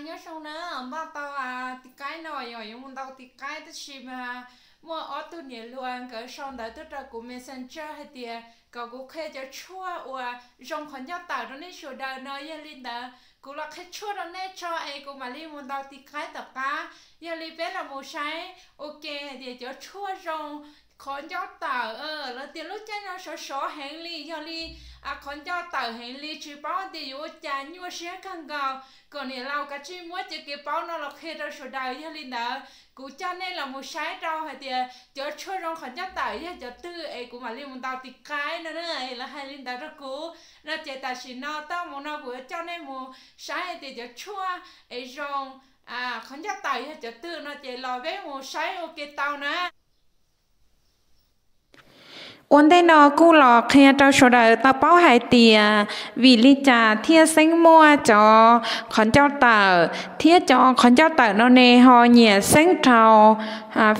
Nyob zoo na, npaj tau tis qaib no yog yuav mus ntaus tis qaib tab sis mas muaj ob tug niam hluas nkawd sau ntawv tuaj rau kuv Messenger hais tias kom kuv qhia cov tshuaj uas zoo qhov ncauj tawm rau nej sawv daws no. Yog li ntawd kuv los qhia tshuaj rau nej tso es kuv mam li mus ntaus tis qaib tom qab. Yog li peb los mus saib ua ke hais tias cov tshuaj zoo qhov ncauj tawm, lawv tias lub caij no sov sov heev li, yog li qhov ncauj tawm heev li tsis paub tias yuav ua cas, nyuaj siab kawg nkaus, kom niam laus kav tsij muab cov kev paub no los qhia rau sawv daws. Yog li ntawd kuv coj nej los mus saib rau hais tias cov tshuaj zoo qhov ncauj tawm yog cov twg es kuv mam li mus ntaus tis qaib no na. Lawv hais li ntawd rau kuv no ces tam sim no tau mus no kuv yuav coj nej mus saib hais tias cov tshuaj es zoo qhov ncauj tawm yog cov twg no ces los peb mus saib ua ke tau na. Ua ntej no kuj los qhia rau sawv daws tau paub hais tias vim li cas thiaj xeeb muaj cov qhov ncauj tawm, thiab cov qhov ncauj tawm no ne ho nyiam xeeb rau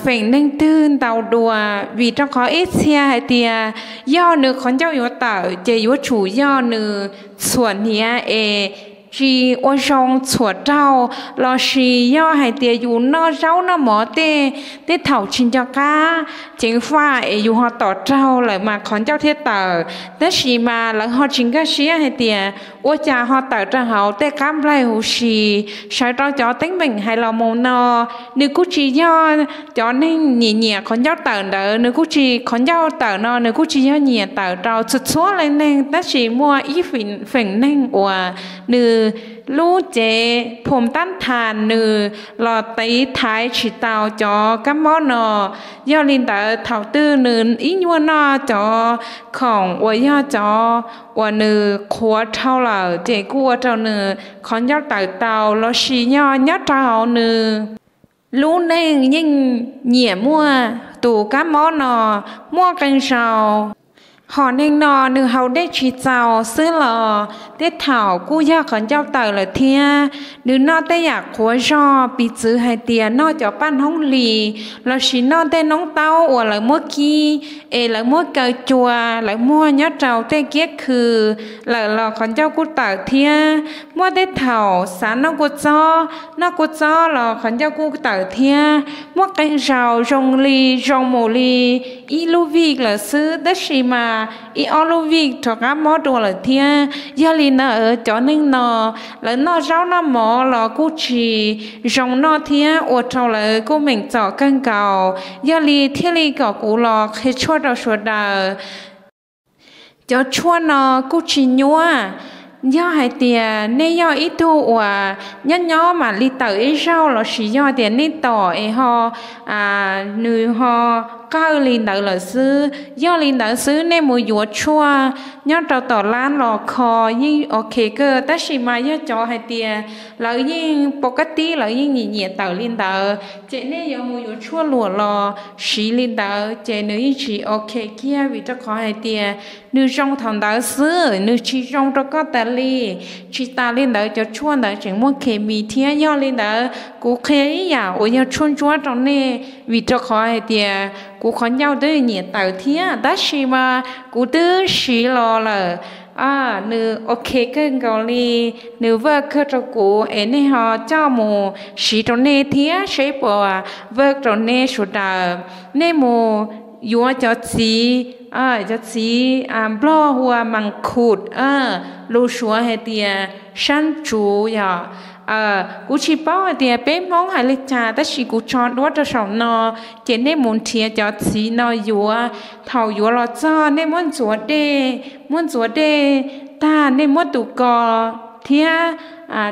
feem neeg twg ntau dua. Vim rau qhov ib txhia hais tias yog nws qhov ncauj yuav tawm ces yuav tsum yog nws txhuam hniav es tsis ua zoo txhuam raug, lossis yog hais tias yus noj zaub noj mov tej, tej thaum tsis nco qab ceev faj es yus ho tom raug lawm mas qhov ncauj thiaj tawm. Tab sis mas lawv ho tsis nkag siab hais tias ua cas ho tawm rau hauv tej qab nplaig huv si. Sawv rau cov teeb meem hais los mus no, nws kuj tsis yog cov neeg nyiam nyiam qhov ncauj tawm ntawd, nws kuj tsis, qhov ncauj tawm no nws kuj tsis yog nyiam tawm rau txhua txhua leej neeg, tab sis muaj ib feem neeg uas nws lub cev phom tab thas nws los tiv thaiv tsis tau cov kab mob no. Yog li ntawd thaum twg nws ib nyuag noj cov khoom uas yog cov uas nws qhuav dhau lawm ces kuj ua rau nws qhov ncauj tawm tau, lossis yog nyob rau hauv nws lub neej yeej nyiam muaj tus kab mob no muaj qee zaus. Hom neeg no nws haus dej tsis txaus xwb los tej thaum kuj yog qhov ncauj tawm lawm thiab. Nws noj tej yam qhuav zog, piv txwv hais tias noj cov paj hnoob hlis lossis noj tej noob taub uas lawv muab kib es lawv muab kaw cua, lawv muag nyob rau tej kiab khw lawm los qhov ncauj kuj tawm thiab. Muaj tej thaum xav noj kua txob, noj kua txob los qhov ncauj kuj tawm thiab. Muaj qee zaus zoo li, zoo mus li ib lub vij lawm xwb, tab sis mas ib ob lub vij rov qab mob dua lawm thiab. Yog li ntawd cov neeg no lawv noj zaub noj mov los kuj tsis zoo noj thiab, ua rau lawv kuj meem txom kawg nkaus. Yog li thiaj li kom kuv los qhia tshuaj rau sawv daws. Cov tshuaj no kuj tsis nyuaj. Yog hais tias nej yog ib tug uas nyob nyob mam li tawm ib zaug lossis yog tias nej tom es ho nws ho qawj li ntawd lawm xwb, yog li ntawd xwb nej mus yuav tshuaj nyob rau tom lab los kho yeej ok kawg. Tab sis mas yog cov hais tias lawv yeej pov kab tib, lawv yeej nyiam nyiam tawm li ntawd ces nej yuav mus yuav tshuaj luam los siv li ntawd ces nws yeej tsis ok kiag, vim rau qhov hais tias nws zoo thaum ntawd xwb, nws tsis zoo rau koj tas li. Tsis tas li ntawd cov tshuaj ntawd tseem muaj khes mis thiab. Yog li ntawd kuv qhia ib yam uas yog tshuaj ntsuab rau nej, vim rau qhov hais tias kuv qhov ncauj twb nyiam tawm thiab, tab sis mas kuv twb siv los lawm, nws ok kawg nkaus li, nws vaj kawg rau kuv es nej ho coj mus siv rau nej thiab seb puas vaj rau nej sawv daws. Nej mus yuav cov txiv, cov txiv Nplog hu ua mas khum, lus Suav hais tias sab tsuv yog. Kuv tsis paub hais tias peb Hmoob hais li cas tab sis kuv tso duab rau saum no, ces nej mus nrhiav cov txiv no yuav. Thaum yuav los txog nej muab ntxuav dej, muab ntxuav dej tag nej muab tus ko thiab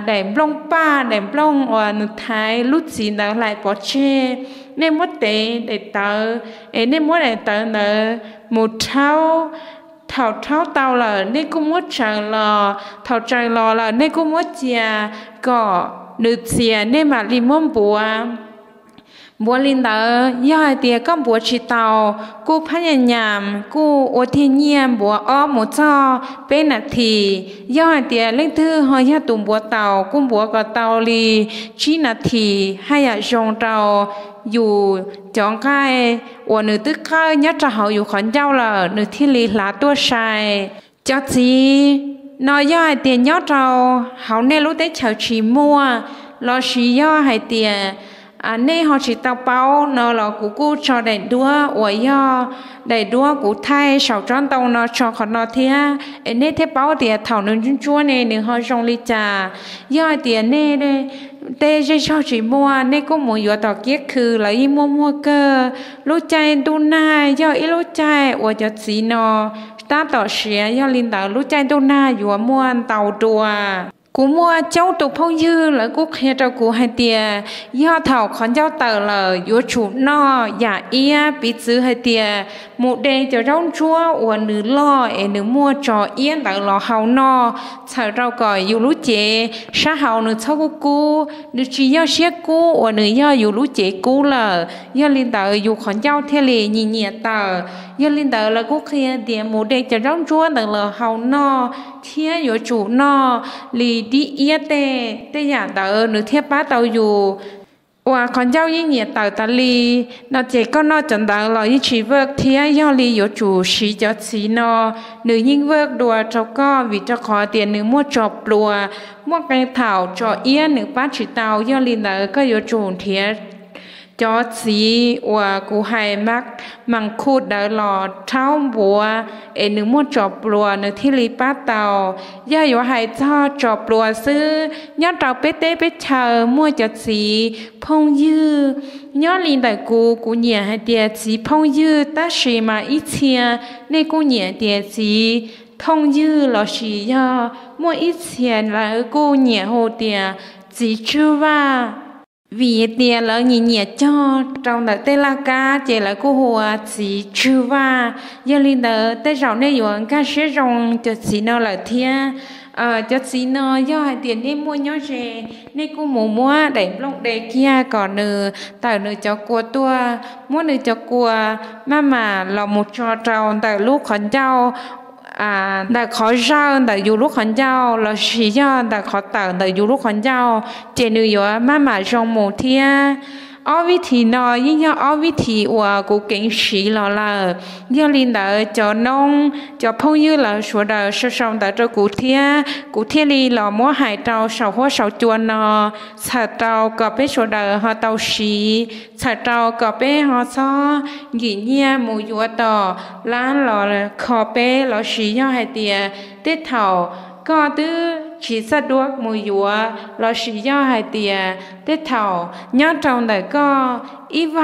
daim nplooj paj, daim nplooj uas nws thaiv lub txiv ntawd hlais pov tseg, nej muab tev daim tawv es nej muab daim tawv ntawd mus rhaub. Thaum rhaub tau lawm nej kuj muab tsaws los, thaum tsaws los lawm nej kuj muab cia kom nws txias nej mam li muab npuav. Npuav li ntawd yog hais tias koj npuav tsis tau, kuj phab nyas nyas kuj ua tiag nyiaj npuav ob mus txog peb nas this. Yog hais tias leej twg ho yog tus npuav tau kuj npuav kom tau li tsib nas this haj yam zoo rau yus cov nqaij uas nws twb qawj nyob rau hauv yus qhov ncauj lawm nws thiaj li hlav tuaj sai. Cov txiv no yog hais tias nyob rau hauv nej lub teb chaws tsis muaj, Lossis yog hais tias nej ho tsis tau paub no los kuv kuj tso daim duab uas yog daim duab kuv thaij saum tsob ntoo no tso qhov no thiab es nej thiaj paub tias thaum nws ntsuab ntsuab ne nws ho zoo li cas. Yog hais tias nej tej zej zog tsis muaj, nej kuj mus yuav tom kiab khw lawv yeej muaj muag kawg. Lub caij ntuj nag yog ib lub caij uas cov txiv no tab tom siav, yog li ntawd lub caij ntuj nag yuav muaj ntau dua. Kuv muaj coob tus phooj ywg lawv kuj qhia rau kuv hais tias yog thaum qhov ncauj tawm lawm yuav tsum noj yam iab, piv txwv hais tias mus de cov zaub ntsuab uas nws loj es nws muaj tso iab ntawd los hau noj, txhawm rau kom yus lub cev sab hauv nws txhob kub kub, nws tsis yog siab kub uas nws yog yus lub cev kub lawm, yog li ntawd yus qhov ncauj thiaj li nyiam nyiam tawm. Yog li ntawd lawv kuj qhia tias mus de cov zaub ntsuab ntawd los hau noj, thiab yuav tsum noj li dib iab tej tej yam ntawd nws thiaj pab tau yus uas qhov ncauj yeej nyiam tawm tas li. No ces koj noj cov ntawd los yeej tsis vwj thiab, yog li yuav tsum siv cov txiv no, nws yeej vwj dua rau koj vim rau qhov tias nws muaj tso pluas, muaj qee thaum tso iab nws pab tsis tau, yog li ntawd koj yuav tsum nrhiav cov txiv uas kuv hais mas, mas khu dawv los rhaub npuav es nws muaj tso pluas nws thiaj li pab tau. Yog yuav hais txog tso pluas xwb, nyob rau peb teb peb chaw muaj cov txiv phooj ywg. Nyob li ntawm kuv, kuv nyiam hais tias txiv phooj ywg, tab sis mas ib txhia nej kuj nyiam tias txiv thooj ywg lossis yog muaj ib txhia lawv kuj nyiam hu tias txiv tswj vaj. Vim tias lawv nyiam nyiam cog rau ntawm tej laj kab ces lawv kuj hu ua txiv tswj vaj. Yog li ntawd tej zaum nej yuav nkag siab zoo cov txiv no lawm thiab. Cov txiv no yog hais tias nej muaj nyob ze, nej kuj mus muab daim nplooj de kiag kom nws tawm nws cov kua tuaj, muab nws cov kua maj mam los mus tso rau ntawm lub qhov ncauj, ntawm qhov zawj ntawm yus lub qhov ncauj lossis yog ntawm qhov tawm ntawm yus lub qhov ncauj, ces nws yuav maj mam zoo mus thiab. Ob vib thim no yeej yog ob vib thim uas kuv keev siv los lawm. Yog li ntawd cov noob cov phooj ywg lawv sawv daws sau sau ntawv rau kuv thiab kuv thiaj li los muab hais rau saum huab saum cua no, txhawm rau kom peb sawv daws ho tau siv, txhawm rau kom peb ho txhob nkim nyiaj mus yuav tom lab los kho peb, lossis yog hais tias tej thaum koj twb tsis txawj duab mus yuav, lossis yog hais tias tej thaum nyob rau ntawm koj ib,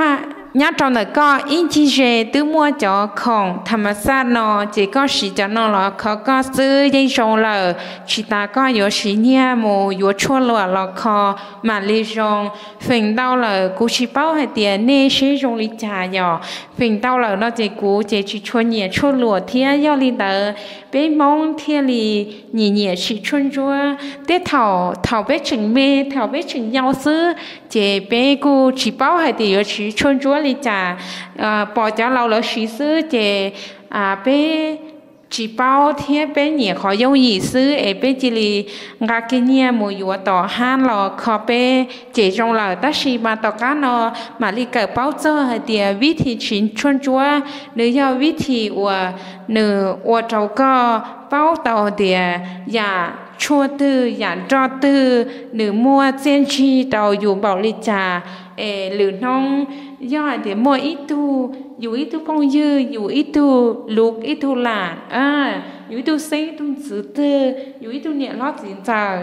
nyob rau ntawm koj ib ncig ze twb muaj cov khoom tham mas xaj no, ces koj siv cov no los kho koj xwb yeej zoo lawm. Tsis tas koj yuav siv nyiaj mus yuav tshuaj luam los kho mam li zoo. Feem ntau lawm kuv tsis paub hais tias nej seb zoo li cas yom. Feem ntau lawm no ces kuv ces tsis tshua nyiam tshuaj luam thiab, yog li ntawd peb Hmoob thiaj li nyiam nyiam siv tshuaj ntsuab. Tej thaum, thaum peb tseem me, thaum peb tseem yau xwb, ces peb kuj tsis paub hais tias yuav siv tshuaj ntsuab li cas. Pom cov laus lawv siv xwb ces peb tsis paub thiab peb nyiam qhov yooj yim xwb es peb cia li nqa kiag nyiaj mus yuav tom hab los kho peb ces zoo lawm. Tab sis mas tom qab no mam li kawm paub txog hais tias vib thim siv tshuaj ntsuab nws yog vib thim uas nws ua rau koj paub tau tias yam tshuaj twg yam nroj twg nws muaj txiaj ntsig rau yus npaum li cas. Es lwm hnub yog hais tias muaj ib tug, yus ib tug phooj ywg, yus ib tug lus ib tug lam, yus ib tug xeeb ib tug ntxwv twg, yus ib tug niam hlob txiv ntxawm,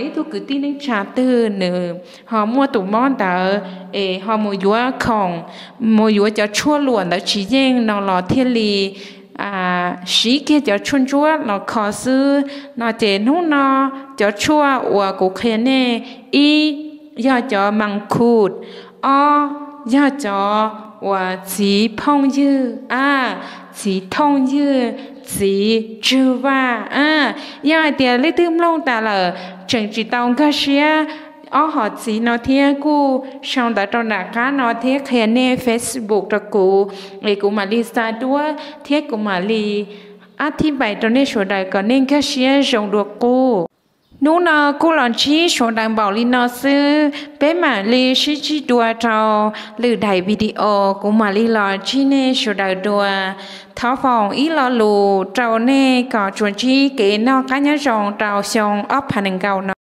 ib tug kwv tij neej tsa twg nws ho muaj tus mob ntawd es ho mus yuav khoom, mus yuav cov tshuaj luam ntawd tsis yeej no los thiaj li siv kiag cov tshuaj ntsuab los kho xwb no. Ces hnub no cov tshuaj uas kuv qhia nej, ib yog cov mas khum, ob yog cov uas txiv phooj ywg, a, txiv thooj ywg, txiv tswj vaj. Yog hais tias leej twg mloog tas lawm tseem tsis tau nkag siab, ob hom txiv no thiab kuj sau ntawv rau nram qab no thiab qhia nej Facebook rau kuv, es kuv mam li xa duab thiab kuv mam li ab thib pais rau nej sawv daws kom nej nkag siab zoo dua qub. Hnub no kuj los ntsib sawv daws npaum li no xwb, peb mam li sib ntsib dua rau lwm daim video, kuv mam li los ntsib nej sawv daws dua. Thov foom ib lo lus rau nej kom tsuas ntsib kev noj qab nyob zoo rau xyoo ob phav nees nkaum no.